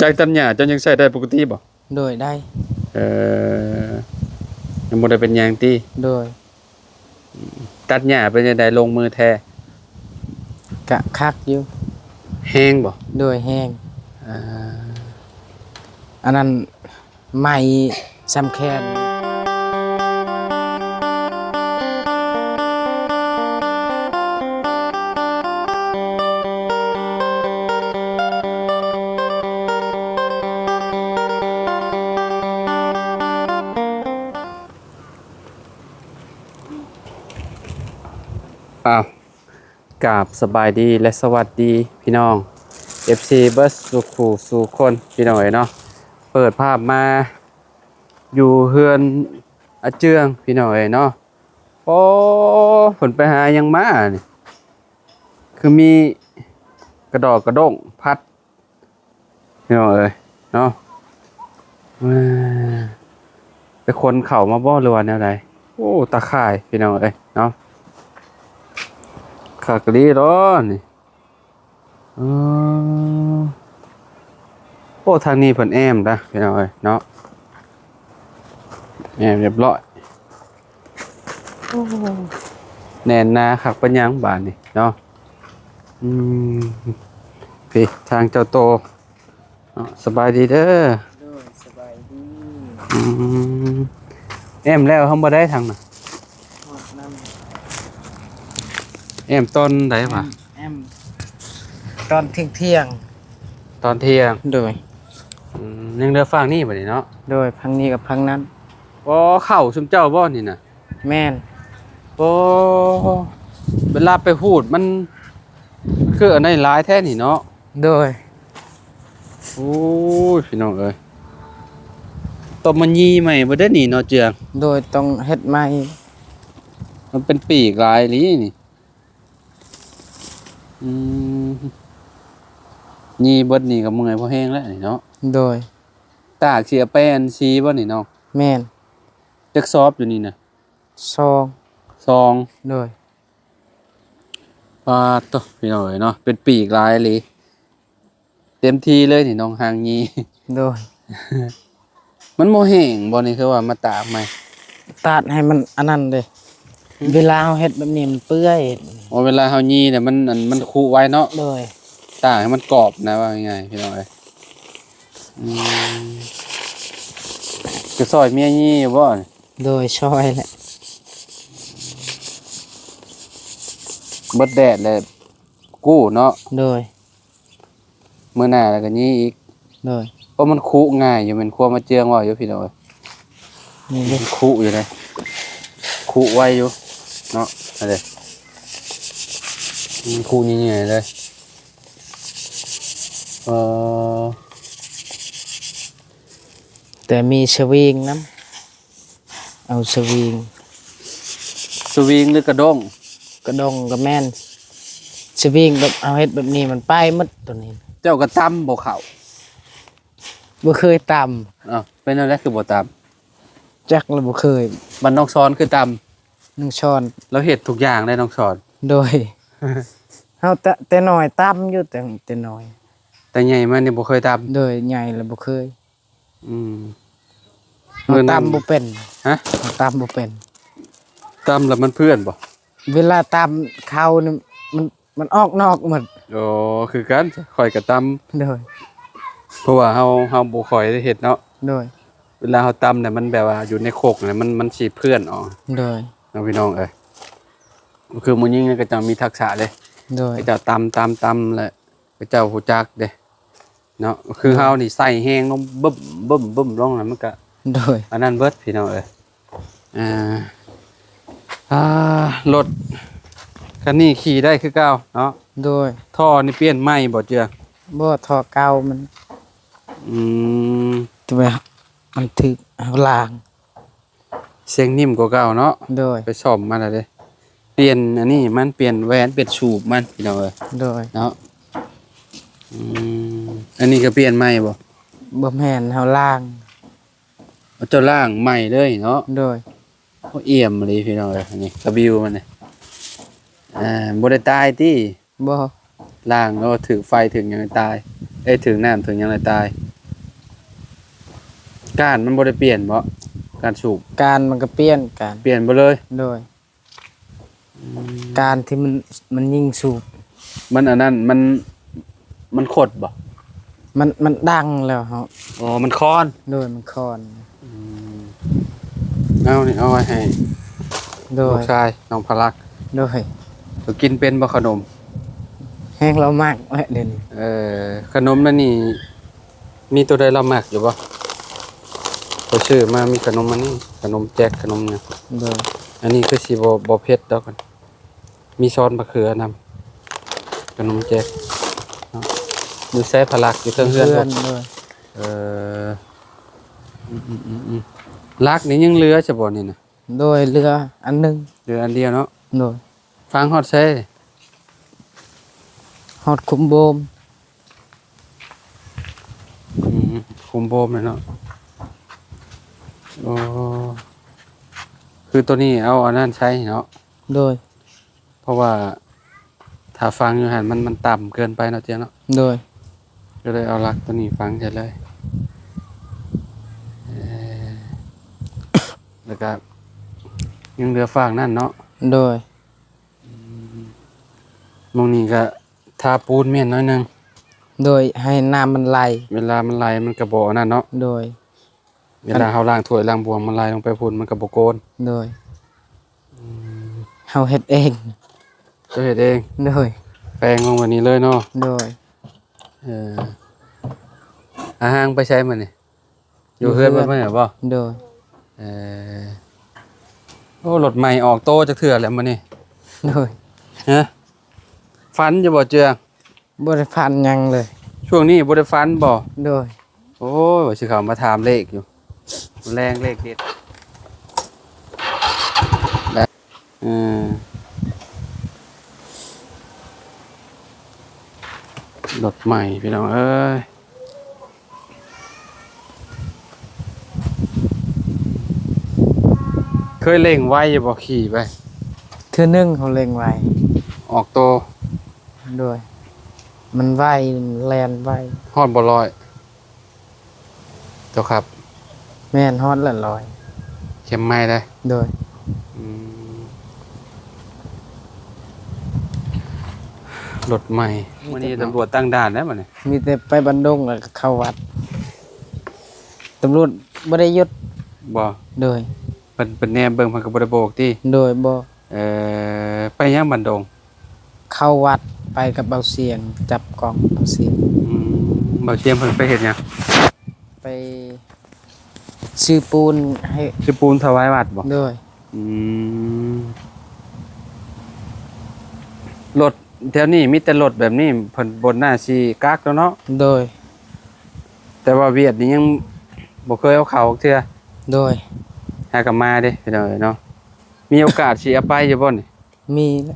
ຈັກຕັດຫຍ້າເຈົ້າຍັງໃຊ້ໄດ້ປົກກະຕິບໍ່? ໂດຍ ໄດ້. ເອີ ຍັງບໍ່ໄດ້ເປັນຫຍັງຕິ? ໂດຍ. ຕັດຫຍ້າເປັນຈັ່ງໃດ ລົງມືແທ້? ກະຄັກຢູ່. ແຮງບໍ່? ໂດຍ ແຮງ. ເອີ ອັນນັ້ນ ໄມ້ສຳແຂນ. ອ້າວ ກາບສະບາຍດີ ແລະ ສະຫວັດດີພີ່ນ້ອງ ເອັຟຊີ ເບິດສູ່ຄູ່ສູ່ຄົນ ພີ່ນ້ອງເອີຍເນາະ. ເປີດພາບມາຢູ່ເຮືອນອາເຈືອງ ພີ່ນ້ອງເອີຍເນາະ. ໂອ້ ເພິ່ນໄປຫາຫຍັງມານີ້ ຄືມີກະດອກກະດົ້ງພັດ ພີ່ນ້ອງເອີຍເນາະ. ເອີ ໄປຂົນເຂົ້າມາບໍ່ ຫຼືວ່າແນວໃດ? ໂອ້ ຕາຂ່າຍ ພີ່ນ້ອງເອີຍເນາະ. ຄັກອີ່ຫຼີເນາະນີ້. ເອີ ໂອ້ ທາງນີ້ເພິ່ນແອ້ມນະ ພີ່ນ້ອງເອີຍເນາະ, ແອ້ມຮຽບຮ້ອຍ. ໂອ້ ແໜ້ນໜາຄັກປານຫຍັງບາດນີ້ເນາະ. ອືມ ພີ້ທາງເຈົ້າໂຕເນາະ. ສະບາຍດີເດີ. ໂດຍ ສະບາຍດີ. ອືມ ແອ້ມແລ້ວເຮົາບໍ່ໄດ້ທາງນະ. ຮອດນຳ. ແອ້ມຕອນໃດຫວາ? ແອ້ມ ຕອນທ່ຽງໆ. ຕອນທ່ຽງ. ໂດຍ. ອືມ ຍັງເຫຼືອຝັ່ງນີ້ບັດນີ້ເນາະ. ໂດຍ ຝັ່ງນີ້ກັບຝັ່ງນັ້ນ. ອໍ ເຂົ້າຊຸມເຈົ້າບໍ່ນີ້ນະ? ແມ່ນ. ໂອ້ ເວລາໄປຫູດມັນ ມັນຄືອັນໃດຫຼາຍແທ້ນີ້ເນາະ. ໂດຍ. ໂອ້ຍ ພີ່ນ້ອງເອີຍ ຕ້ອງມາຢີ່ໃໝ່ເບິດເດ້ນີ້ເນາະ ເຈືອງ. ໂດຍ ຕ້ອງເຮັດໃໝ່. ມັນເປັນປີກຫຼາຍອີ່ຫຼີນີ້. ອືມ ຢີ່ເບິດນີ້ກໍເມື່ອຍພໍແຮງແລ້ວນີ້ເນາະ. ໂດຍ. ຕາກຊິເອົາໄປອັນສີບໍ່ນີ້ນ້ອງ? ແມ່ນ. ຈັກສອບຢູ່ນີ້ນະ? ສອງ. ສອງ. ໂດຍ. ປາດໂທ້ ພີ່ນ້ອງເອີຍເນາະ ເປັນປີກຫຼາຍອີ່ຫຼີ. ເຕັມທີ່ເລີຍນີ້ນ້ອງ ຫາງຢີ່. ໂດຍ. ມັນບໍ່ແຫ້ງບໍ່ນີ້ ຄືວ່າມາຕາກໃໝ່? ຕາກໃຫ້ມັນອັນນັ້ນເດ້. ຫຶ? ເວລາເຮົາເຮັດແບບນີ້ມັນເປື່ອຍ. ອໍ ເວລາເຮົາຢີ່ແລ້ວມັນ ອັນ ມັນຄຸໄວເນາະ. ໂດຍ. ຕາກໃຫ້ມັນກອບນະ ວ່າງ່າຍໆ ພີ່ນ້ອງເອີຍ. ອືມ ຈະຊ່ອຍເມຍຢີ່ຢູ່ບໍ່? ໂດຍ ຊ່ອຍແຫຼະ. ເບິດແດດແລ້ວກູ້ເນາະ. ໂດຍ. ມື້ໜ້າແລ້ວກໍຢີ່ອີກ. ໂດຍ. ເພາະມັນຄຸງ່າຍຢູ່ ແມ່ນຄວາມວ່າເຈືອງເວົ້າຢູ່ ພີ່ນ້ອງເອີຍ. ນີ້ເດ້ ມັນຄຸຢູ່ເດ້ ຄຸໄວຢູ່ເນາະ. ອັນເດ້ ມັນຄຸໃຫຍ່ໆເລີຍ. ເອີ ແຕ່ມີສະວິງນຳ. ເອົາສະວິງ. ສະວິງ ຫຼື ກະດົ້ງ? ກະດົ້ງກໍແມ່ນ. ສະວິງແບບເຮົາເຮັດແບບນີ້ມັນໄປໝົດໂຕນີ້. ເຈົ້າກໍຕຳບໍ່ເຂົ້າ? ບໍ່ເຄີຍຕຳ. ອ້າວ ເປັນແນວໃດຄືບໍ່ຕຳ? ຈັກລະບໍ່ເຄີຍ. ບັດນ້ອງສອນຄືຕຳ? ນ້ອງສອນ ລາວເຮັດທຸກຢ່າງເດ້ ນ້ອງສອນ. ໂດຍ. ເຮົາແຕ່ ແຕ່ນ້ອຍຕຳຢູ່ ແຕ່ ແຕ່ນ້ອຍ. ແຕ່ໃຫຍ່ມານີ້ບໍ່ເຄີຍຕຳ? ໂດຍ ໃຫຍ່ລະບໍ່ເຄີຍ. ອືມ ເຮົາຕຳບໍ່ເປັນ. ຮະ? ເຮົາຕຳບໍ່ເປັນ. ຕຳແລ້ວມັນເພື່ອນບໍ່? ເວລາຕຳເຂົ້ານີ້ມັນ ມັນອອກນອກໝົດ. ໂອ້ ຄືກັນ ຂ້ອຍກໍຕຳ. ໂດຍ. ເພາະວ່າເຮົາ ເຮົາບໍ່ຄ່ອຍໄດ້ເຮັດເນາະ. ໂດຍ. ເວລາເຮົາຕຳນີ້ມັນແບບວ່າຢູ່ໃນຄົກນີ້ມັນ ມັນຊິເພື່ອນອອກ. ໂດຍ. ເນາະ ພີ່ນ້ອງເອີຍ ຄືຜູ້ຍິງນີ້ກໍຕ້ອງມີທັກສະເດ້. ໂດຍ. ເຂົາເຈົ້າຕຳ ຕຳ ຕຳແຫຼະ ເຂົາເຈົ້າຮູ້ຈັກເດ້ເນາະ. ຄືເຮົານີ້ໃສ່ແຮງລົງບຶ້ມ ບຶ້ມ ບຶ້ມລົງ ແລ້ວມັນກະ ໂດຍ ອັນນັ້ນເບິດ ພີ່ນ້ອງເອີຍ. ອ່າ ອ່າ ລົດຄັນນີ້ຂີ່ໄດ້ຄືເກົ່າເນາະ. ໂດຍ. ທໍ່ນີ້ປ່ຽນໃໝ່ບໍ່ເຈືອ? ບໍ່ ທໍ່ເກົ່າມັນ. ອືມ ແຕ່ວ່າມັນຖືກເຮົາລ້າງ ສຽງໜິ່ມກວ່າເກົ່າເນາະ. ໂດຍ. ໄປສ້ອມມາແລ້ວເດ້ ປ່ຽນອັນນີ້ມັນ ປ່ຽນແຫວນ ປ່ຽນສູບມັນ ພີ່ນ້ອງເອີຍ. ໂດຍ. ເນາະ ອືມ ອັນນີ້ກໍປ່ຽນໃໝ່ບໍ່? ບໍ່ແມ່ນ ເຮົາລ້າງ. ເຈົ້າລ້າງໃໝ່ເລີຍເນາະ. ໂດຍ. ໂອ້ ອຽມອີ່ຫຼີ ພີ່ນ້ອງເອີຍ. ອັນນີ້ກະບິວມັນນີ້ ອ່າ ບໍ່ໄດ້ຕາຍຕິ? ບໍ່. ລ້າງແລ້ວຖືກໄຟຖືກຫຍັງຕາຍ ເອີ ຖືກນ້ຳຖືກຫຍັງຕາຍ. ກ້ານມັນບໍ່ໄດ້ປ່ຽນບໍ່? ກ້ານສູບ ກ້ານມັນກໍປ່ຽນ ກ້ານ ປ່ຽນເບິດເລີຍ? ໂດຍ. ອືມ ກ້ານທີ່ມັນ ມັນຍິງສູບ ມັນອັນນັ້ນ ມັນ ມັນຂົດບໍ່? ມັນ ມັນດັງແລ້ວເຮົາ ອໍ ມັນຄອນ ໂດຍ ມັນຄອນ. ອືມ ເອົານີ້ ເອົາໄວ້ໃຫ້ ໂດຍ ລູກຊາຍ ນ້ອງພະລັກ ໂດຍ. ເຈົ້າກິນເປັນບໍ່ຂະໜົມ? ແຮງລາວມັກແຫຼະດຽວນີ້. ເອີ ຂະໜົມນັ້ນນີ້ ມີໂຕໃດລາວມັກຢູ່ບໍ່? ຂ້ອຍຊື້ມາມີຂະໜົມອັນນີ້ ຂະໜົມແຈັກ ຂະໜົມຫຍັງ. ໂດຍ. ອັນນີ້ຄືຊິບໍ່ ບໍ່ເຜັດດອກ ມີຊອດມະເຂືອນຳ ຂະໜົມແຈັກເນາະ. ຢູ່ໃສພະລັກ? ຢູ່ເທິງເຮືອນ ເຮືອນ ບໍ່? ໂດຍ. ເອີ ອືມໆໆໆ ລັກນີ້ຍັງເຫຼືອຊະບໍ່ນີ້ນະ? ໂດຍ ເຫຼືອອັນໜຶ່ງ ເຫຼືອອັນດຽວເນາະ. ໂດຍ. ຝັງຮອດໃສ? ຮອດຂຸມໂບມ. ອືມ ຂຸມໂບມແມ່ນເນາະ. ໂອ້ ຄືໂຕນີ້ເອົາອັນນັ້ນໃສ່ເນາະ. ໂດຍ. ເພາະວ່າຖ້າຝັງຢູ່ຫັ້ນ ມັນ ມັນຕ່ຳເກີນໄປເນາະ ເຈ້ຍເນາະ. ໂດຍ. ກໍເລີຍເອົາຫຼັກໂຕນີ້ຝັງໃສ່ເລີຍ. ເອີ ແລ້ວກໍຍັງເຫຼືອຟາກນັ້ນເນາະ. ໂດຍ. ອືມ ໝ່ອງນີ້ກໍທາປູນແມ່ນໜ້ອຍໜຶ່ງ. ໂດຍ. ໃຫ້ນ້ຳມັນໄຫຼ ເວລາມັນໄຫຼມັນກໍບໍ່ອັນນັ້ນເນາະ. ໂດຍ. ເວລາເຮົາລ້າງຖ້ວຍລ້າງບ່ວງ ມັນໄຫຼລົງໄປພຸ້ນ ມັນກໍບໍ່ໂກນ. ໂດຍ. ອືມ ເຮົາເຮັດເອງ. ເຈົ້າເຮັດເອງ? ໂດຍ. ແປງລົງແບບນີ້ເລີຍເນາະ. ໂດຍ. ເອີ ອາຫາງໄປໃສມື້ນີ້? ຢູ່ເຮືອນ ຢູ່ເຮືອນ ເບິດມື້ບໍ່? ໂດຍ. ເອີ ໂອ້ ລົດໃໝ່ອອກໂຕຈັກເທື່ອແລ້ວມື້ນີ້? ໂດຍ. ຮະ ຝັນຢູ່ບໍ່ເຈືອງ? ບໍ່ໄດ້ຝັນຫຍັງເລີຍ. ຊ່ວງນີ້ບໍ່ໄດ້ຝັນບໍ່? ໂດຍ. ໂອ້ຍ ວ່າຊິເຂົ້າມາຖາມເລກຢູ່ ແລງເລກເດັດ. ເອີ ລົດໃໝ່ພີ່ນ້ອງເອີຍ. ເຄີຍເລັ່ງໄວຢູ່ບໍ່? ຂີ່ໄປ ເທື່ອໜຶ່ງເຮົາເລັ່ງໄວ ອອກໂຕ. ໂດຍ. ມັນໄວ ແລ່ນໄວ. ຮອດບໍ່ຮ້ອຍ? ເຈົ້າຂັບ? ແມ່ນ ຮອດແລ້ວຮ້ອຍ. ເຂັມໄມ້ເດ້? ໂດຍ. ອືມ ລົດໃໝ່. ມື້ນີ້ຕຳຫຼວດຕັ້ງດ່ານແລ້ວບັດນີ້. ມີແຕ່ໄປບ້ານດົງ ແລ້ວກໍເຂົ້າວັດ. ຕຳຫຼວດບໍ່ໄດ້ຢຸດ. ບໍ່? ໂດຍ. ເພິ່ນ ເພິ່ນແນມເບິ່ງ ເພິ່ນກໍບໍ່ໄດ້ບອກຕິ? ໂດຍ. ບໍ່. ເອີ ໄປຫຍັງບ້ານດົງ? ເຂົ້າວັດ ໄປກັບເບົາຊຽງ ຈັບກ້ອງເບົາຊຽງ. ອືມ ເບົາຊຽງເພິ່ນໄປເຮັດຫຍັງ? ໄປຊື້ປູນໃຫ້ ຊື້ປູນຖວາຍວັດບໍ່? ໂດຍ. ອືມ ລົດແຖວນີ້ມີແຕ່ລົດແບບນີ້ ເພິ່ນບໍ່ໜ້າຊິກັກແລ້ວເນາະ? ໂດຍ. ແຕ່ວ່າຫວຽດນີ້ຍັງບໍ່ເຄີຍເອົາເຂົ້າຈັກເທື່ອ? ໂດຍ. ຫາກໍມາເດ້ ພີ່ນ້ອງເອີຍເນາະ. ມີໂອກາດຊິເອົາໄປຢູ່ບໍ່ນີ້? ມີແຫຼະ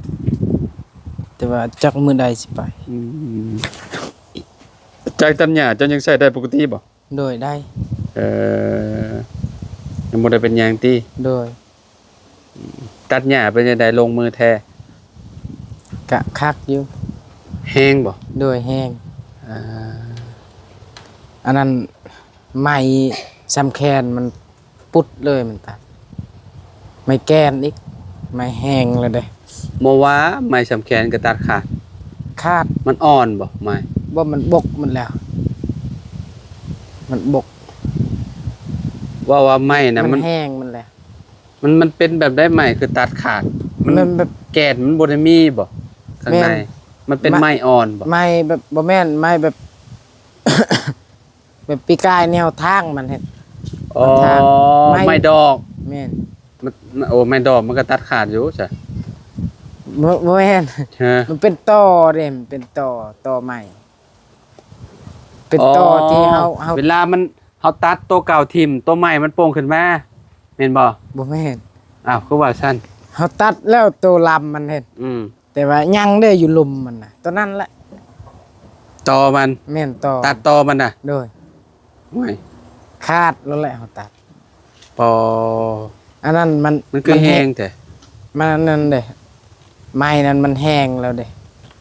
ແຕ່ວ່າຈັກມື້ໃດຊິໄປ. ອືມ ຈັກຕັດຫຍ້າເຈົ້າຍັງໃຊ້ໄດ້ປົກກະຕິບໍ່? ໂດຍ ໄດ້. ເອີ ຍັງບໍ່ໄດ້ເປັນຫຍັງຕິ? ໂດຍ. ຕັດຫຍ້າເປັນຈັ່ງໃດ ລົງມືແທ້? ກະຄັກຢູ່. ແຮງບໍ່? ໂດຍ ແຮງ. ອ່າ ອັນນັ້ນໄມ້ສຳແຂນມັນ ປຸດເລີຍມັນຕັດ. ໄມ້ແກ່ນອີກ ໄມ້ແຫ້ງແລ້ວເດ້. ບໍ່ວ່າໄມ້ສຳແຂນກໍຕັດຂາດ. ຂາດ. ມັນອ່ອນບໍ່ໄມ້? ບໍ່ ມັນບົກໝົດແລ້ວ ມັນບົກ. ເວົ້າວ່າໄມ້ນະ ມັນ ມັນແຫ້ງໝົດແລ້ວ. ມັນ ມັນເປັນແບບໃດໄມ້ຄືຕັດຂາດ? ມັນ ມັນແບບ ແກ່ນມັນບໍ່ໄດ້ມີບໍ່ຂ້າງໃນ? ແມ່ນ. ມັນເປັນໄມ້ ໄມ້ອ່ອນບໍ່? ໄມ້ແບບ ບໍ່ແມ່ນ ໄມ້ແບບ ແບບປີກາຍແນວທາງມັນເຮັດ. ອໍ ທາງ ໄມ້ ໄມ້ດອກ. ແມ່ນ. ມັນ ໂອ້ ໄມ້ດອກມັນກໍຕັດຂາດຢູ່ຊະ. ບໍ່ ບໍ່ແມ່ນ. ຮະ? ມັນເປັນຕໍເດ້ ມັນເປັນຕໍ ຕໍໄມ້ ເປັນຕໍ ອໍ ທີ່ເຮົາ ເຮົາ ເວລາມັນ ເຮົາຕັດໂຕເກົ່າຖິ້ມ ໂຕໃໝ່ມັນໂປ່ງຂຶ້ນມາ ແມ່ນບໍ່? ບໍ່ແມ່ນ. ອ້າວ ຄືວ່າຊັ້ນ? ເຮົາຕັດແລ້ວໂຕລຳມັນເຮັດ. ອືມ. ແຕ່ວ່າຍັງເດ້ຢູ່ລຸ່ມມັນນະ ຕົວນັ້ນແຫຼະ. ຕໍມັນ? ແມ່ນ ຕໍ ຕັດຕໍມັນນະ? ໂດຍ. ໂອ້ຍ ຂາດແລ້ວແຫຼະ ເຮົາຕັດ. ປໍ ອັນນັ້ນມັນ ມັນຄືແຮງແທ້? ມັນ ມັນອັນນັ້ນເດ້ ໄມ້ນັ້ນມັນແຫ້ງແລ້ວເດ້.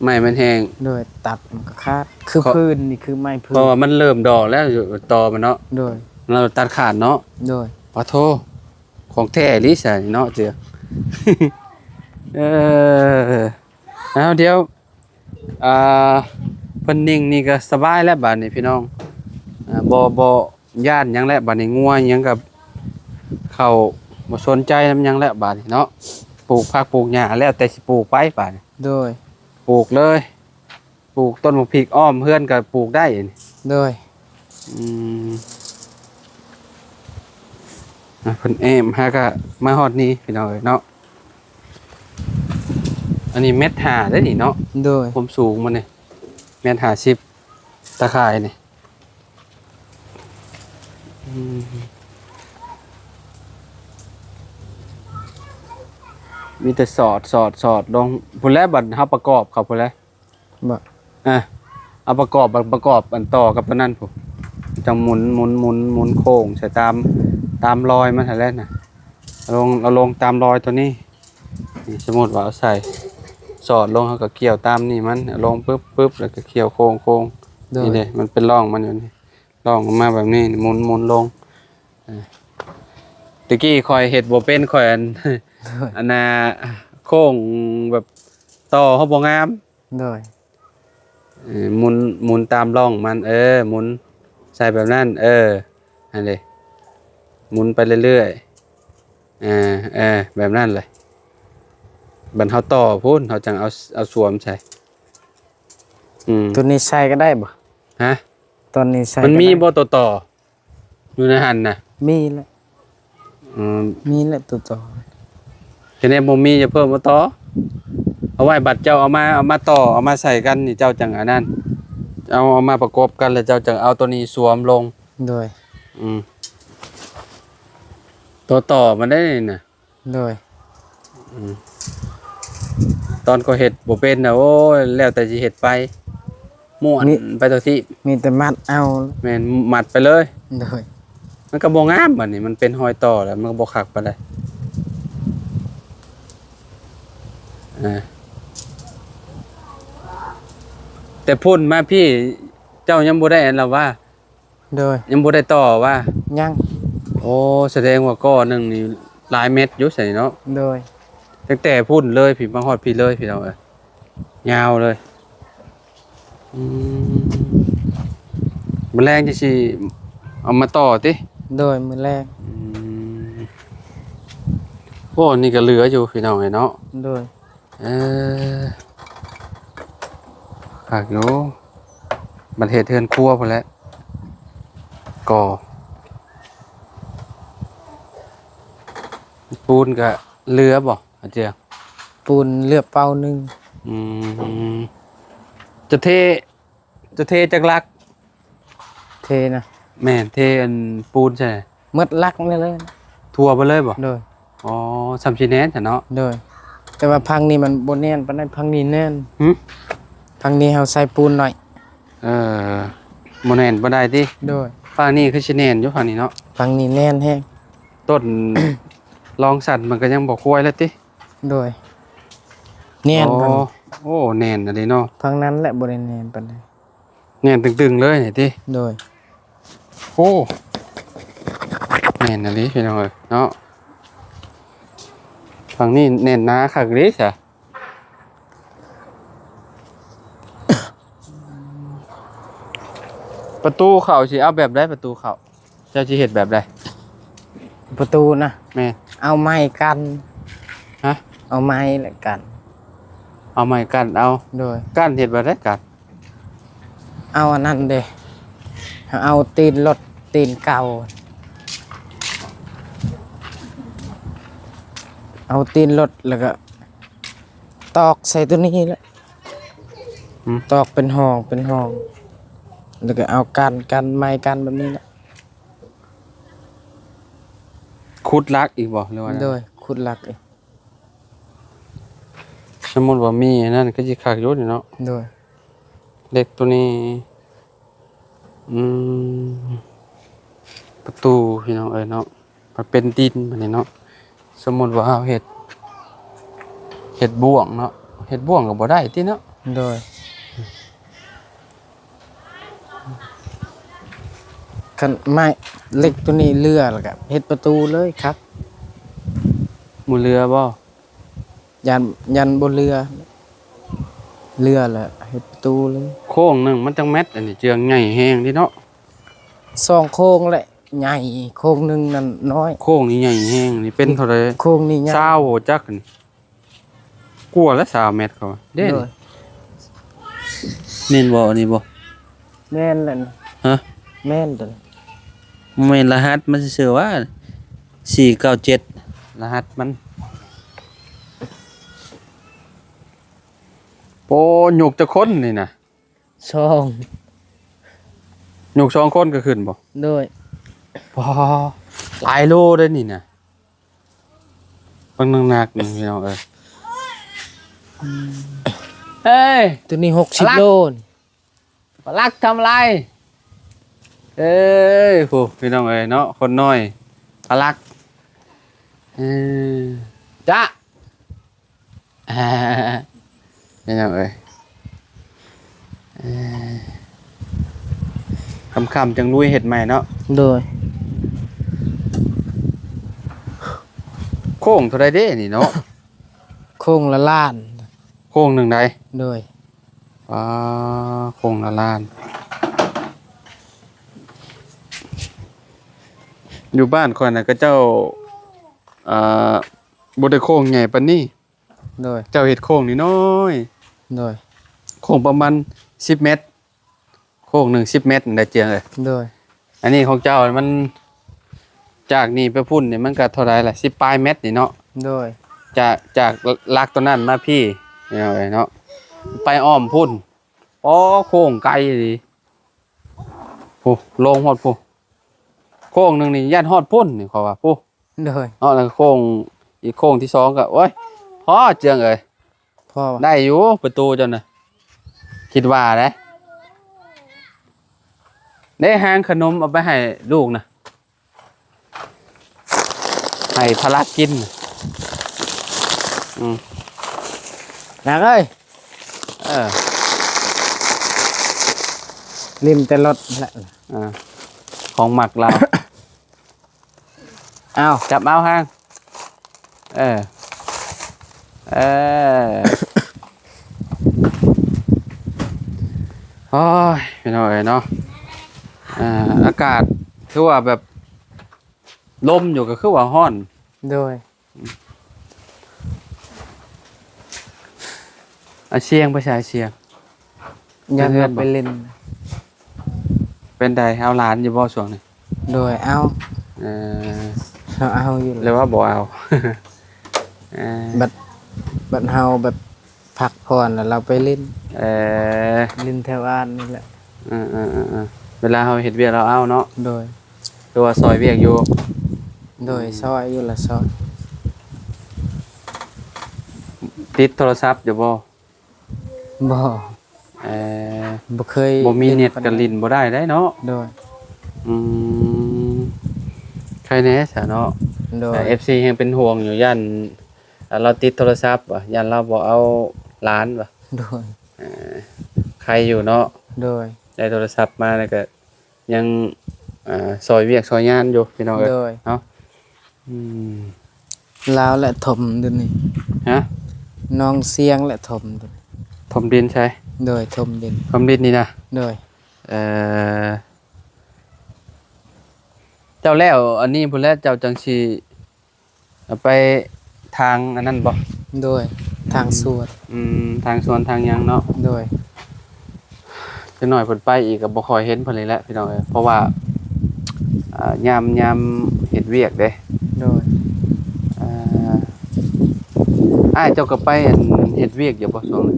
ໄມ້ມັນແຫ້ງ? ໂດຍ. ຕັດມັນກໍຂາດ ຄື ເພາະ ພື້ນນີ້ ຄືໄມ້ພື້ນ. ເພາະວ່າມັນເລີ່ມດອກແລ້ວ ຕໍມັນເນາະ? ໂດຍ. ລາວຕັດຂາດເນາະ. ໂດຍ. ປະໂທ ຂອງແທ້ອີ່ຫຼີຊະເນາະເຈືອ. ເອີ ເອົາ ດຽວ ອ່າ ເພິ່ນນິ່ງນີ້ກໍສະບາຍແລ້ວບາດນີ້ພີ່ນ້ອງ. ອ່າ ບໍ່ ບໍ່ຢ້ານຫຍັງແລ້ວບາດນີ້ ງົວຫຍັງກໍເຂົ້າ ບໍ່ສົນໃຈນຳຫຍັງແລ້ວບາດນີ້ເນາະ. ປູກຜັກປູກຫຍ້າແລ້ວແຕ່ຊິປູກໄປບາດນີ້. ໂດຍ. ປູກເລີຍ. ປູກຕົ້ນໝາກພິກອ້ອມເຮືອນກໍປູກໄດ້. ໂດຍ. ອືມ ອ່ະ ເພິ່ນແອ້ມຫາກະມາຮອດນີ້ພີ່ນ້ອງເອີຍເນາະ. ອັນນີ້ແມັດຫ້າເດ້ນີ້ເນາະ. ໂດຍ. ຄວາມສູງມັນນີ້ແມັດຫ້າສິບ ຕາຂ່າຍນີ້. ອືມ ມີແຕ່ສອດ ສອດ ສອດລົງພຸ້ນແຫຼະ. ບັດເຮົາປະກອບເຂົ້າພຸ້ນແຫຼະ. ບໍ່ ອ່ະ ເອົາປະກອບ ປະກອບອັນຕໍ່ກັບຕົວນັ້ນພຸ້ນ ຈັ່ງໝູນ ໝູນ ໝູນ ໝູນໂຄ້ງໃສ່ຕາມ ຕາມລອຍມັນຫັ້ນແຫຼະນະ. ເອົາລົງ ເອົາລົງຕາມລອຍຕົວນີ້. ນີ້ ສົມມຸດວ່າເອົາໃສ່ ສອດລົງ ເຮົາກໍກ່ຽວຕາມນີ້ມັນ ເອົາລົງປຶບ ປຶບ ແລ້ວກໍກ່ຽວໂຄ້ງ ໂຄ້ງ. ໂດຍ. ນີ້ເດ້ ມັນເປັນຮ່ອງມັນຢູ່ນີ້ ຮ່ອງອອກມາແບບນີ້ ໝູນ ໝູນລົງ. ເອີ ແຕ່ກີ້ຂ້ອຍເຮັດບໍ່ເປັນ ຂ້ອຍອັນ ໂດຍ ອັນນ່າ ໂຄ້ງແບບຕໍ່ເຮົາບໍ່ງາມ. ໂດຍ. ເອີ ໝູນ ໝູນຕາມຮ່ອງມັນ ເອີ ໝູນໃສ່ແບບນັ້ນ ເອີ ຫັ້ນເດ ໝູນໄປເລື້ອຍໆ ເອີ ເອີ ແບບນັ້ນແຫຼະ. ບັດເຮົາຕໍ່ພຸ້ນ ເຮົາຈັ່ງເອົາ ເອົາສວມໃສ່. ອືມ ຕົວນີ້ໃສ່ກໍໄດ້ບໍ່? ຮະ? ຕົວນີ້ໃສ່ ມັນມີບໍ່ຕົວຕໍ່? ຢູ່ໃນຫັ້ນນະ ມີແຫຼະ. ອືມ ມີແຫຼະຕົວຕໍ່. ຄັນແນວບໍ່ມີ ຢ່າເພີ່ມມາຕໍ່ ເອົາໄວ້ບັດເຈົ້າເອົາມາ ເອົາມາຕໍ່ ເອົາມາໃສ່ກັນນີ້ ເຈົ້າຈັ່ງອັນນັ້ນ ເອົາ ເອົາມາປະກົບກັນ ແລ້ວເຈົ້າຈັ່ງເອົາຕົວນີ້ສວມລົງ. ໂດຍ. ອືມ ຕົວຕໍ່ມັນໄດ້ນີ້ນະ. ໂດຍ. ອືມ ຕອນກໍເຮັດບໍ່ເປັນນະ ໂອ້ຍ ແລ້ວແຕ່ຊິເຮັດໄປ ມ້ວນ ມີ ໄປຕົວທີ່ ມີແຕ່ມັດເອົາ. ແມ່ນ ມັດໄປເລີຍ. ໂດຍ. ມັນກໍບໍ່ງາມ ບັດນີ້ມັນເປັນຮອຍຕໍ່ແລ້ວ ມັນກໍບໍ່ຄັກປານໃດ. ອ່າ ແຕ່ພຸ້ນມາພີ້ ເຈົ້າຍັງບໍ່ໄດ້ອັນລະວ່າ ໂດຍ. ຍັງບໍ່ໄດ້ຕໍ່ວ່າ? ຍັງ. ໂອ້ ສະແດງວ່າກໍໜຶ່ງນີ້ຫຼາຍແມັດຢູ່ຊັ້ນເນາະ. ໂດຍ. ຕັ້ງແຕ່ພຸ້ນເລີຍພີ້ ມາຮອດພີ້ເລີຍ ພີ່ນ້ອງເອີຍ ຍາວເລີຍ. ອືມ ມື້ແລງຈັ່ງຊິເອົາມາຕໍ່ຕິ? ໂດຍ ມື້ແລງ. ອືມ ໂອ້ ນີ້ກໍເຫຼືອຢູ່ ພີ່ນ້ອງເອີຍເນາະ. ໂດຍ. ເອີ ຄັກຢູ່ ບັດເຮັດເຮືອນຄົວພຸ້ນແຫຼະ ກໍປູນກະເຫຼືອບໍ່ອາເຈຍ? ປູນເຫຼືອເປົາໜຶ່ງ. ອືມ ຈະເທ ຈະເທຈັກຫຼັກ? ເທນະ? ແມ່ນ ເທອັນປູນໃສ່ ໝົດຫຼັກນີ້ເລີຍ. ທົ່ວໄປເລີຍບໍ່? ໂດຍ. ອໍ ສ່ຳຊິແໜ້ນຊະເນາະ. ໂດຍ. ແຕ່ວ່າພັງນີ້ມັນບໍ່ແໜ້ນປານໃດ ພັງນີ້ແໜ້ນ. ຫື? ພັງນີ້ເຮົາໃສ່ປູນໜ້ອຍ. ເອີ ບໍ່ແໜ້ນປານໃດຕິ? ໂດຍ. ຝັ່ງນີ້ຄືຊິແໜ້ນຢູ່ ຝັ່ງນີ້ເນາະ. ຝັ່ງນີ້ແໜ້ນແຮງ. ຕົ້ນລອງສັນມັນກໍຍັງບໍ່ຄວາຍແລ້ວຕິ? ໂດຍ. ແໜ້ນ. ອໍ ໂອ້ ແໜ້ນອີ່ຫຼີເນາະ. ຝັ່ງນັ້ນແຫຼະບໍ່ໄດ້ແໜ້ນປານໃດ. ແໜ້ນຕຶງໆເລີຍນີ້ຕິ? ໂດຍ. ໂອ້ ແໜ້ນອີ່ຫຼີພີ່ນ້ອງເອີຍເນາະ. ຝັ່ງນີ້ແໜ້ນໜາຄັກເດ້ຊະ. ປະຕູເຂົ້າຊິເອົາແບບໃດ? ປະຕູເຂົ້າ ເຈົ້າຊິເຮັດແບບໃດ? ປະຕູນະ? ແມ່ນ. ເອົາໄມ້ກັ້ນ. ຮະ? ເອົາໄມ້ແລະກັ້ນ. ເອົາໄມ້ກັ້ນເອົາ. ໂດຍ. ກັ້ນເຮັດແບບໃດ? ກັ້ນ ເອົາອັນນັ້ນເດ້ ເອົາຕີນລົດ ຕີນເກົ່າ ເອົາຕີນລົດ ແລ້ວກໍຕອກໃສ່ຕົວນີ້ແຫຼະ. ຫືມ? ຕອກເປັນຫ້ອງ ເປັນຫ້ອງ ແລ້ວກໍເອົາກັນ ກັນໄມ້ ກັນແບບນີ້ແຫຼະ. ຂຸດຫຼັກອີກບໍ່ ຫຼືວ່າ? ໂດຍ ຂຸດຫຼັກອີກ. ສົມມຸດວ່າມີອັນນັ້ນກໍຊິຄັກຢູ່ນີ້ເນາະ. ໂດຍ. ເຫຼັກຕົວນີ້ ອືມ ປະຕູພີ່ນ້ອງເອີຍເນາະ ມັນເປັນດິນບັດນີ້ເນາະ. ສົມມຸດວ່າເຮົາເຮັດ ເຮັດບ່ວງເນາະ ເຮັດບ່ວງກໍບໍ່ໄດ້ຕິເນາະ. ໂດຍ. ຄັນໄມ້ເຫຼັກໂຕນີ້ເຫຼືອ ແລ້ວກະເຮັດປະຕູເລີຍຄັກ. ບໍ່ເຫຼືອບໍ່? ຢ້ານ ຢ້ານບໍ່ເຫຼືອ ເຫຼືອແລ້ວເຮັດປະຕູເລີຍ. ໂຄ້ງໜຶ່ງມັນຈັກແມັດ? ອັນນີ້ເຈື່ອງໃຫຍ່ແຮງເດ້ເນາະ. ສອງໂຄ້ງແຫຼະໃຫຍ່ ໂຄ້ງໜຶ່ງນັ້ນນ້ອຍ. ໂຄ້ງນີ້ໃຫຍ່ແຮງ ນີ້ເປັນເທົ່າໃດ? ໂຄ້ງນີ້ໃຫຍ່ ຊາວບໍ່ຈັກນີ້. ກວ່າລະຊາວແມັດເຂົາວ່າເດ້. ໂດຍ. ແມ່ນບໍ່ ອັນນີ້ບໍ່? ແມ່ນແຫຼະ. ຮະ? ແມ່ນຕົວນີ້. ບໍ່ແມ່ນລະຫັດມັນຊື່ໆຫວາ ສີ່ເກົ້າເຈັດ ລະຫັດມັນ. ໂອ້ ຍົກຈັກຄົນນີ້ນະ? ສອງ. ຍົກສອງຄົນກໍຂຶ້ນບໍ່? ໂດຍ. ປໍ ຫຼາຍໂລເດ້ນີ້ນະ. ເບິ່ງໜັກໆນີ້ພີ່ນ້ອງເອີຍ. ເອີຍ ຕົວນີ້ຫົກສິບໂລ. ປາລັກທຳອະໄລ? ເອີຍ ໂອ້ ພີ່ນ້ອງເອີຍເນາະ ຄົນນ້ອຍປາລັກ. ເອີ ຈະ ພີ່ນ້ອງເອີຍ ເອີ ຄ່ຳໆຈັ່ງລຸຍເຮັດໃໝ່ເນາະ. ໂດຍ. ໂຄ້ງເທົ່າໃດເດ້ນີ້ເນາະ? ໂຄ້ງລະລ້ານ. ໂຄ້ງໜຶ່ງໃດ? ໂດຍ. ປາ ໂຄ້ງລະລ້ານ. ຢູ່ບ້ານຂ້ອຍນະ ເຂົາເຈົ້າ ອ່າ ບໍ່ໄດ້ໂຄ້ງໃຫຍ່ປານນີ້. ໂດຍ. ເຈົ້າເຮັດໂຄ້ງນ້ອຍໆ. ໂດຍ. ໂຄ້ງປະມານສິບແມັດ. ໂຄ້ງໜຶ່ງສິບແມັດໄດ້ເຈືອງເອີຍ. ໂດຍ. ອັນນີ້ຂອງເຈົ້າມັນ ຈາກນີ້ໄປພຸ້ນນີ້ມັນກະເທົ່າໃດລະ ສິບປາຍແມັດນີ້ເນາະ. ໂດຍ. ຈາກ ຈາກຫຼັກຕົວນັ້ນມາພີ້ ພີ່ນ້ອງເອີຍເນາະ ໄປອ້ອມພຸ້ນ. ອໍ ໂຄ້ງໄກອີ່ຫຼີ ພຸ້ນ ລົງຮອດພຸ້ນ. ໂຄ້ງໜຶ່ງນີ້ຢ້ານຮອດພຸ້ນນີ້ ເຂົາວ່າ ພຸ້ນ. ໂດຍ. ເນາະ ແລ້ວໂຄ້ງ ອີກໂຄ້ງທີສອງກໍ ໂອ້ຍ ພໍເຈືອງເອີຍ. ພໍ ໄດ້ຢູ່ປະຕູເຈົ້ານະ ຄິດວ່າເດ້. ເດ້ ຫາງຂະໜົມເອົາໄປໃຫ້ລູກນະ ໃຫ້ພະລັກກິນ. ອືມ ນັກເອີຍ. ເອີ ຫຼິ້ນແຕ່ລົດແຫຼະ. ອ່າ ຂອງມັກລາວ. ອ້າວ ຈັບເອົາຫາງ ເອີ ເອີ ໂອ້ຍ ພີ່ນ້ອງເອີຍເນາະ. ອ່າ ອາກາດຄືວ່າແບບລົມຢູ່ ກໍຄືວ່າຮ້ອນ. ໂດຍ. ອາ ສຽງ ໄປໃສ ສຽງ? ຍັງ ເຮືອນບໍ່? ໄປຫຼິ້ນ. ເປັນໃດ ເອົາຫຼານຢູ່ບໍ່ຊ່ວງນີ້? ໂດຍ ເອົາ. ເອີ ເຮົາເອົາຢູ່ ຫຼືວ່າບໍ່ເອົາ? ເອີ ບັດ ບັດເຮົາແບບພັກຜ່ອນແລ້ວ ເຮົາໄປຫຼິ້ນ. ເອີ ຫຼິ້ນແຖວບ້ານນີ້ແຫຼະ. ເອີໆໆໆ ເວລາເຮົາເຮັດວຽກ ເຮົາເອົາເນາະ. ໂດຍ. ຄືວ່າຊ່ອຍວຽກຢູ່. ໂດຍ ອືມ ຊ່ອຍຢູ່ລະ ຊ່ອຍ. ຕິດໂທລະສັບຢູ່ບໍ່? ບໍ່. ເອີ ບໍ່ເຄີຍ ບໍ່ມີເນັດກໍຫຼິ້ນບໍ່ໄດ້ໄດ໋ເນາະ. ໂດຍ. ອືມ ໄຄແດ່ຊະເນາະ. ໂດຍ. ເອັຟຊີແຮ່ງເປັນຫ່ວງຢູ່ ຢ້ານ ອ່າ ລາວຕິດໂທລະສັບວ່າ ຢ້ານລາວບໍ່ເອົາຫຼານວ່າ. ໂດຍ. ເອີ ໄຄຢູ່ເນາະ. ໂດຍ. ໄດ້ໂທລະສັບມາແລ້ວກໍ ຍັງ ອ່າ ຊ່ອຍວຽກຊ່ອຍງານຢູ່ ພີ່ນ້ອງເອີຍ. ໂດຍ. ເນາະ. ອືມ ລາວແຫຼະຖົມຢູ່ນີ້. ຮະ? ນ້ອງຊຽງແຫຼະຖົມຢູ່ນີ້. ຖົມດິນໃສ? ໂດຍ ຖົມດິນ. ຖົມດິນນີ້ນະ? ໂດຍ. ເອີ ເຈົ້າແລ້ວອັນນີ້ພຸ້ນແຫຼະ ເຈົ້າຈັ່ງຊິ ເອົາໄປທາງອັນນັ້ນບໍ່? ໂດຍ ທາງສວນ. ອືມ ທາງສວນທາງຫຍັງເນາະ. ໂດຍ. ຈັກໜ້ອຍເພິ່ນໄປອີກກໍບໍ່ຄ່ອຍເຫັນເພິ່ນນີ້ແຫຼະ ພີ່ນ້ອງເອີຍ ເພາະວ່າ ອ່າ ຍາມ ຍາມເຮັດວຽກເດ້. ໂດຍ. ອ່າ ອ້າຍເຈົ້າກໍໄປ ອັນ ເຮັດວຽກຢູ່ບໍ່ຊ່ວງນີ້?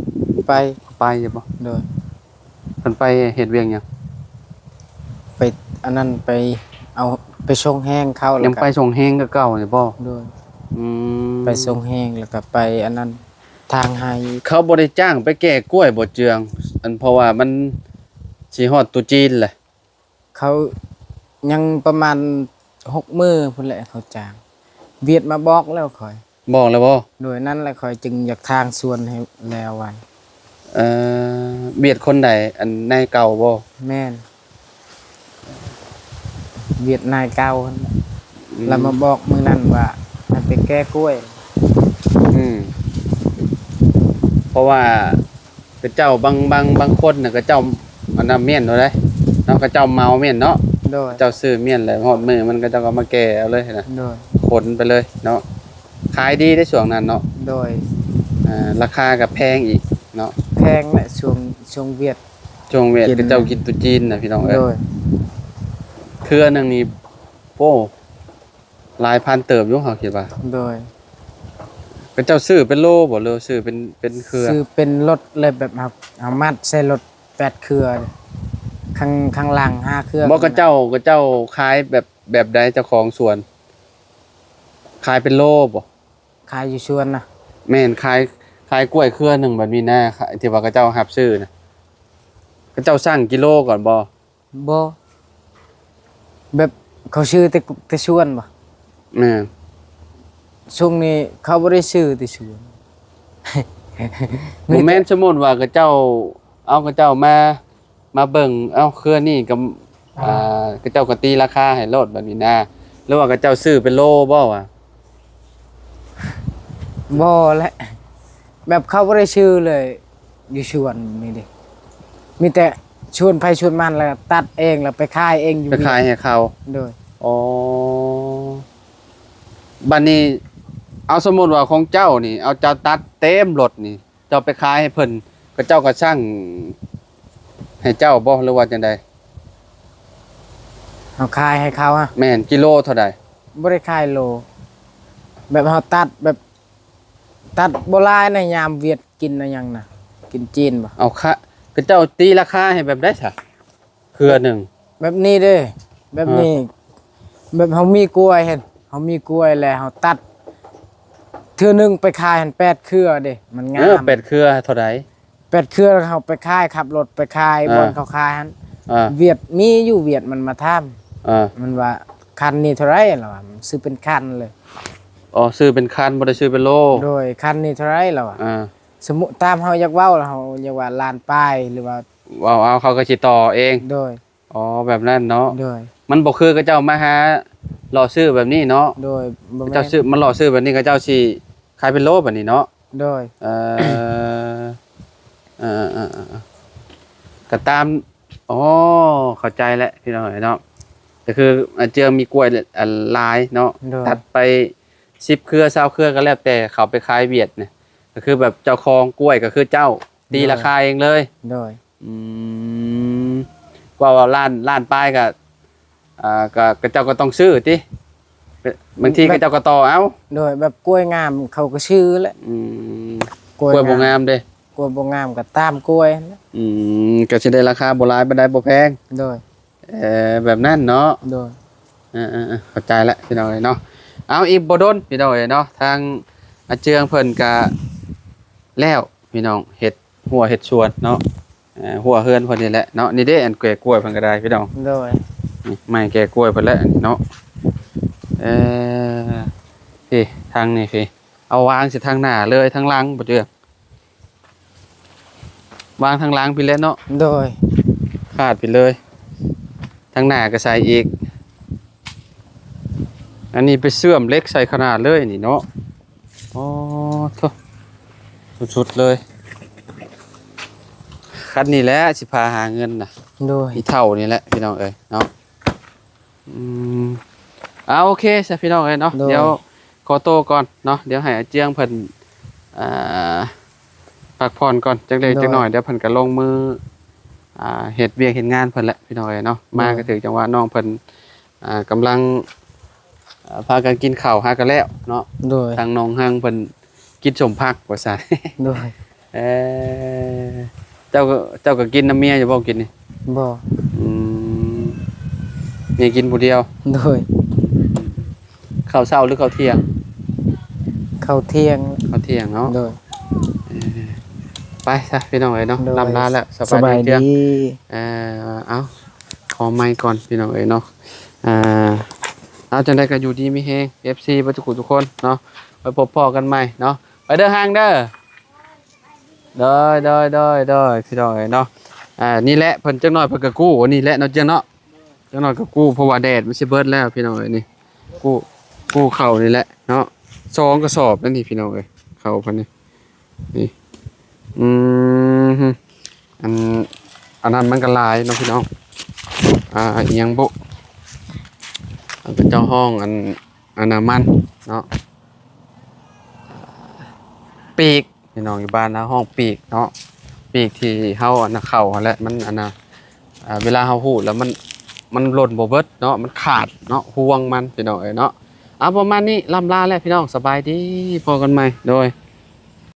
ໄປ. ໄປຢູ່ບໍ່? ໂດຍ. ເພິ່ນໄປເຮັດວຽກຫຍັງ? ໄປອັນນັ້ນ ໄປເອົາ ໄປສົ່ງແຮງເຂົາ. ຍັງໄປສົ່ງແຮງຄືເກົ່ານີ້ບໍ່? ໂດຍ. ອືມ ໄປສົ່ງແຮງ ແລ້ວກໍໄປອັນນັ້ນ ທາງໄຮ່. ເຂົາບໍ່ໄດ້ຈ້າງໄປແກ່ກ້ວຍບໍ່ເຈືອງ? ອັນ ເພາະວ່າມັນຊິຮອດຕຸຈີນແຫຼະ. ເຂົາຍັງປະມານຫົກມື້ພຸ້ນແຫຼະເຂົາຈ້າງ. ວຽດມາບອກແລ້ວຂ້ອຍ. ບອກແລ້ວບໍ່? ໂດຍ. ນັ້ນແຫຼະຂ້ອຍຈຶ່ງຢາກທາງສວນໃຫ້ແລ້ວໄວ. ເອີ ວຽດຄົນໃດ? ອັນນາຍເກົ່າບໍ່? ແມ່ນ. ວຽດນາຍເກົ່າຫັ້ນແຫຼະ ອືມ ລະມາບອກມື້ນັ້ນວ່າໃຫ້ໄປແກ່ກ້ວຍ. ອືມ ເພາະວ່າເຂົາເຈົ້າ ບາງ ບາງ ບາງຄົນນະ ເຂົາເຈົ້າ ອັນນັ້ນມ້ຽນເອົາເດ້ເນາະ ເຂົາເຈົ້າເໝົາມ້ຽນເນາະ. ໂດຍ ເຂົາເຈົ້າຊື້ມ້ຽນແລ້ວ ຮອດມື້ມັນເຂົາເຈົ້າກໍມາແກ່ເອົາເລີຍນະ. ໂດຍ ຂົນໄປເລີຍເນາະ. ຂາຍດີເດ້ຊ່ວງນັ້ນເນາະ. ໂດຍ ອ່າ ລາຄາກໍແພງອີກເນາະ. ແພງແຫຼະ ຊ່ວງ ຊ່ວງຫວຽດ ຊ່ວງຫວຽດ ກິນ ເຂົາເຈົ້າກິນຕຸຈີນນະ ພີ່ນ້ອງເອີຍ. ໂດຍ ເຄືໜຶ່ງນີ້ ໂອ້ ຫຼາຍພັນເຕີບຢູ່ ເຮົາຄິດວ່າ. ໂດຍ ເຂົາເຈົ້າຊື້ເປັນໂລບໍ່ ຫຼືວ່າຊື້ເປັນ ເປັນເຄືອ? ຊື້ເປັນລົດເລີຍ ແບບເຮົາ ເຮົາມັດໃສ່ລົດແປດເຄືອ ຂ້າງ ຂ້າງຫຼັງຫ້າເຄືອ. ບໍ່ ເຂົາເຈົ້າ ເຂົາເຈົ້າຂາຍແບບ ແບບໃດ ເຈົ້າຂອງສວນ? ຂາຍເປັນໂລບໍ່? ຂາຍຢູ່ສວນນະ. ແມ່ນ ຂາຍ ຂາຍກ້ວຍເຄືອໜຶ່ງແບບນີ້ນະ ທີ່ວ່າເຂົາເຈົ້າຮັບຊື້ນະ ເຂົາເຈົ້າຊັ່ງກິໂລກ່ອນບໍ່? ບໍ່ ແບບເຂົາຊື້ແຕ່ ແຕ່ສວນບໍ່? ແມ່ນ ຊ່ວງນີ້ເຂົາບໍ່ໄດ້ຊື້ແຕ່ສວນ. ບໍ່ແມ່ນ ສົມມຸດວ່າເຂົາເຈົ້າ ເອົາ ເຂົາເຈົ້າມາ ມາເບິ່ງ ເອົ້າ ເຄືອນີ້ກໍ ອ່າ ເຂົາເຈົ້າກໍຕີລາຄາໃຫ້ໂລດແບບນີ້ນະ ຫຼືວ່າເຂົາເຈົ້າຊື້ເປັນໂລບໍ່ຫວາ? ບໍ່ແຫຼະ ແບບເຂົາບໍ່ໄດ້ຊື້ເລີຍ ຢູ່ສວນນີ້ເດ້ ມີແຕ່ສວນໃຜສວນມັນ ແລ້ວຕັດເອງ ແລ້ວໄປຂາຍເອງຢູ່ ໄປຂາຍໃຫ້ເຂົາ. ໂດຍ ອໍ ບັດນີ້ ເອົາ ສົມມຸດວ່າຂອງເຈົ້ານີ້ ເອົາ ເຈົ້າຕັດເຕັມລົດນີ້ ເຈົ້າໄປຂາຍໃຫ້ເພິ່ນ ເຂົາເຈົ້າກໍຊັ່ງໃຫ້ເຈົ້າບໍ່ ຫຼືວ່າຈັ່ງໃດ? ເຮົາຂາຍໃຫ້ເຂົາຫະ? ແມ່ນ ກິໂລເທົ່າໃດ? ບໍ່ໄດ້ຂາຍໂລ ແບບເຮົາຕັດ ແບບຕັດບໍ່ຫຼາຍນະ ຍາມຫວຽດກິນນະ ຫຍັງນະ ກິນຈີນບໍ່? ເອົາ ຂະ ເຂົາເຈົ້າຕີລາຄາໃຫ້ແບບໃດຊະ? ເຄືອໜຶ່ງ ແບບນີ້ເດ້ ແບບນີ້ ແບບເຮົາມີກ້ວຍຫັ້ນ ເຮົາມີກ້ວຍແລ້ວເຮົາຕັດ ເທື່ອໜຶ່ງໄປຂາຍຫັ້ນແປດເຄືອເດ້ ມັນງາມ. ເອີ ແປດເຄືອເທົ່າໃດ? ແປດເຄືອເຮົາໄປຂາຍ ຂັບລົດໄປຂາຍ ອ່າ ບ່ອນເຂົາຂາຍຫັ້ນ ອ່າ ຫວຽດ ມີຢູ່ຫວຽດ ມັນມາຖາມ ອ່າ ມັນວ່າຄັນນີ້ເທົ່າໃດ ລະວ່າມັນຊື້ເປັນຄັນເລີຍ. ອໍ ຊື້ເປັນຄັນ ບໍ່ໄດ້ຊື້ເປັນໂລ. ໂດຍ ຄັນນີ້ເທົ່າໃດ ລະວ່າ ອ່າ ສົມມຸດຕາມເຮົາຢາກເວົ້າ ເຮົາຢາກວ່າລ້ານປາຍ ຫຼືວ່າ ເວົ້າເອົາ ເຂົາກໍຊິຕໍ່ເອງ. ໂດຍ ອໍ ແບບນັ້ນເນາະ. ໂດຍ ມັນບໍ່ຄືເຂົາເຈົ້າມາຫາເລາະຊື້ແບບນີ້ເນາະ. ໂດຍ ບໍ່ແມ່ນ ເຂົາເຈົ້າຊື້ ມາເລາະຊື້ແບບນີ້ ເຂົາເຈົ້າຊິຂາຍເປັນໂລບາດນີ້ເນາະ. ໂດຍ ເອີ ເອີໆໆ ກໍຕາມ ອໍ ເຂົ້າໃຈແລ້ວພີ່ນ້ອງເອີຍເນາະ. ກໍຄືອາເຈືອງມີກ້ວຍ ອັນ ຫຼາຍເນາະ. ໂດຍ ຕັດໄປສິບເຄືອ ຊາວເຄືອ ກໍແລ້ວແຕ່ເຂົາໄປຂາຍຫວຽດນະ ກໍຄືແບບເຈົ້າຂອງກ້ວຍກໍຄືເຈົ້າ ຕີລາຄາເອງເລີຍ. ໂດຍ ອືມ ກວ່າວ່າລ້ານ ລ້ານປາຍກໍ ອ່າ ກໍ ເຂົາເຈົ້າກໍຕ້ອງຊື້ຕິ ບາງທີເຂົາເຈົ້າກໍຕໍ່ເອົາ. ໂດຍ ແບບກ້ວຍງາມເຂົາກໍຊື້ແຫຼະ. ອືມ ກ້ວຍ ກ້ວຍບໍ່ງາມເດ້ ກ້ວຍບໍ່ງາມກໍຕາມກ້ວຍຫັ້ນແຫຼະ. ອືມ ກໍຊິໄດ້ລາຄາບໍ່ຫຼາຍປານໃດ ບໍ່ແພງ. ໂດຍ ເອີ ແບບນັ້ນເນາະ. ໂດຍ ເອີໆໆ ເຂົ້າໃຈແລ້ວພີ່ນ້ອງເອີຍເນາະ. ເອົາ ອີກບໍ່ດົນພີ່ນ້ອງເອີຍເນາະ ທາງອາເຈືອງເພິ່ນກະແລ້ວພີ່ນ້ອງ ເຮັດຮົ້ວເຮັດສວນເນາະ ເອີ ຮົ້ວເຮືອນເພິ່ນນີ້ແຫຼະເນາະ. ນີ້ເດ້ ອັນແກ່ກ້ວຍເພິ່ນກໍໄດ້ພີ່ນ້ອງ. ໂດຍ ນີ້ໄມ້ແກ່ກ້ວຍເພິ່ນແຫຼະນີ້ເນາະ. ເອີ ພີ້ ທາງນີ້ພີ້ ເອົາວາງໃສ່ທາງໜ້າເລີຍ ທາງຫຼັງບໍ່ເຈື່ອ ວາງທາງຫຼັງພີ້ແຫຼະເນາະ. ໂດຍ ຄາດພີ້ເລີຍ ທາງໜ້າກໍໃສ່ອີກ. ອັນນີ້ໄປເຊື່ອມເຫຼັກໃສ່ຂະໜາດເລີຍນີ້ເນາະ. ອໍ ໂທ້ ສຸດໆເລີຍ. ຄັນນີ້ແຫຼະຊິພາຫາເງິນນະ. ໂດຍ ອີເຖົ້ານີ້ແຫຼະພີ່ນ້ອງເອີຍເນາະ. ອືມ ເອົາ ໂອເຄຊະພີ່ນ້ອງເອີຍເນາະ. ໂດຍ ດຽວຂໍໂຕກ່ອນເນາະ ດຽວໃຫ້ອາເຈືອງເພິ່ນ ອ່າ ພັກຜ່ອນກ່ອນຈັກເລັກ ໂດຍ ຈັກໜ້ອຍ ດຽວເພິ່ນກໍລົງມື ອ່າ ເຮັດວຽກເຮັດງານເພິ່ນແຫຼະພີ່ນ້ອງເອີຍເນາະ. ໂດຍ ມາກໍຖືກຈັງຫວະນ້ອງເພິ່ນ ອ່າ ກຳລັງ ອ່າ ພາກັນກິນເຂົ້າຫາກັນແລ້ວເນາະ. ໂດຍ ທາງນ້ອງຮັງເພິ່ນ ກິນສົ້ມຜັກວ່າຊັ້ນ. ໂດຍ ເອີ ເຈົ້າກໍ ເຈົ້າກໍກິນນຳເມຍຢູ່ບໍ່ກິນນີ້? ບໍ່ ອືມ ເມຍກິນຜູ້ດຽວ. ໂດຍ ເຂົ້າເຊົ້າຫຼືເຂົ້າທ່ຽງ? ເຂົ້າທ່ຽງ ເຂົ້າທ່ຽງເນາະ. ໂດຍ ເອີ ໄປຊະພີ່ນ້ອງເອີຍເນາະ. ໂດຍ ລ່ຳລາແລ້ວ ສະບາຍດີ. ເອີ ເອົາ ຂໍໄມກ່ອນພີ່ນ້ອງເອີຍເນາະ. ອ່າ ເອົາ ຈັ່ງໃດກໍຢູ່ດີມີແຮງ ເອັຟຊີ ເບິດທຸກຜູ້ທຸກຄົນເນາະ. ໄວ້ພົບພໍ້ກັນໃໝ່ເນາະ. ໄປເດີຮັງເດີ. ໂດຍ ໂດຍ ໂດຍ ໂດຍ ພີ່ນ້ອງເອີຍເນາະ. ອ່າ ນີ້ແຫຼະ ເພິ່ນຈັກໜ້ອຍເພິ່ນກໍກູ້ນີ້ແຫຼະເນາະ ເຈືອງເນາະ. ຈັກໜ່ອຍກໍກູ້ ເພາະວ່າແດດມັນຊິເບິດແລ້ວພີ່ນ້ອງເອີຍ. ນີ້ ກູ້ ກູ້ເຂົ້ານີ້ແຫຼະເນາະ ສອງກະສອບແລ້ວນີ້ພີ່ນ້ອງເອີຍ ເຂົ້າພັນນີ້ ນີ້ ອືມ ອັນ ອັນນັ້ນມັນກໍຫຼາຍເນາະພີ່ນ້ອງ ອ່າ ອີ່ຫຍັງບຸ ເຂົາເຈົ້າຮ້ອງອັນ ອັນນ້ຳມັນເນາະ ປີກ ພີ່ນ້ອງ ຢູ່ບ້ານເຮົາຮ້ອງປີກເນາະ ປີກທີ່ເຮົາອັນນະເຂົ້າຫັ້ນແຫຼະ ມັນອັນນະ ອ່າ ເວລາເຮົາຮູດແລ້ວມັນ ມັນຫຼົ່ນບໍ່ເບິດເນາະ ມັນຂາດເນາະ ຫ່ວງມັນ ພີ່ນ້ອງເອີຍເນາະ. ເອົາ ປະມານນີ້ ລ່ຳລາແລ້ວພີ່ນ້ອງ ສະບາຍດີ ພໍ້ກັນໃໝ່ ໂດຍ.